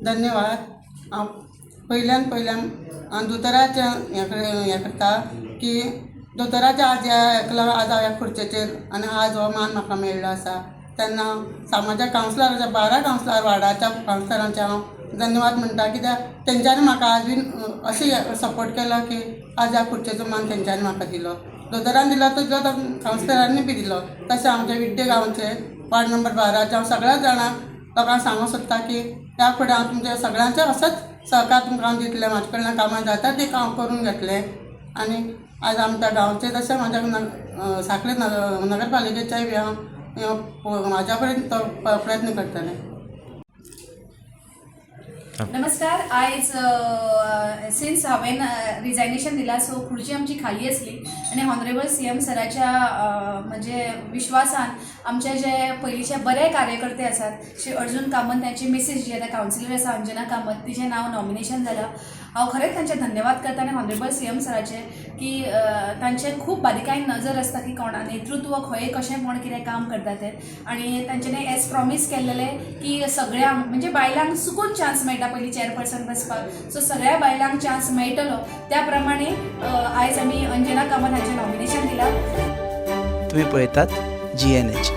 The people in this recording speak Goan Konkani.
धन्यवाद. हांव पयल्यान पयल्यान हांव दोतोराच्या हें करता की दोतोराच्या आज ह्या हेका लागून आज हांव ह्या खुर्चेचेर आनी आज हो मान म्हाका मेळ्ळो आसा. तेन्ना समाजा कावन्सिलराच्या, 12 कावन्सिलर, वार्डाच्या कावन्सिलरांचे हांव धन्यवाद म्हणटा, कित्याक तेंच्यांनी म्हाका आज बीन अशें सपोर्ट केलो की आज ह्या खुर्चेचो मान तेंच्यांनी म्हाका दिलो. दोतोरान दिलो तो दिलो, तो कावन्सिलरांनी बी दिलो. तशें आमच्या विड्डे गांवचे वार्ड नंबर 12चे हांव सगळ्या जाणांक, लोकांक सांगूंक सोदता की ह्या फुडें हांव तुमच्या सगळ्यांचे असोच सहकार तुमकां हांव दितलें. म्हाजे कडल्यान कामां जाता तीं हांव करून घेतलें आनी आज आमच्या गांवचे तशें म्हाज्या सांखळे नगरपालिकेच्याय बी हांव म्हाज्या पर्यंत तो प्रयत्न करतलें. नमस्कार. आयज सिन्स हांवें रिजायनेशन दिलां, सो खुर्ची आमची खाली आसली आनी ऑनरेबल सीएम सराच्या म्हणजे विश्वासान आमचे जे पयलींचे बरे कार्यकर्ते आसात, श्री अर्जून कामत, तांची मिसीस जी आतां कावन्सिलर आसा, अंजना कामत, तिचें नांव नॉमिनेशन जालां. हांव खरेंच तांचें धन्यवाद करता आनी ऑनरेबल सीएम सराचे की तांचे खूब बारीकायेन नजर आसता की कोणा नेतृत्व खंय कशें कोण कितें काम करता तें. आनी तांच्यांनी एज प्रॉमीस केल्लेलें की सगळ्यांक, म्हणजे बायलांक चुकून चान्स मेळटा पयलीं चॅरपर्सन बसपाक, सो सगळ्या बायलांक चान्स मेळटलो. त्या प्रमाणे आयज आमी अंजना कामत हांचें नॉमिनेशन दिलां. तुम्ही पळयतात जीएनएच.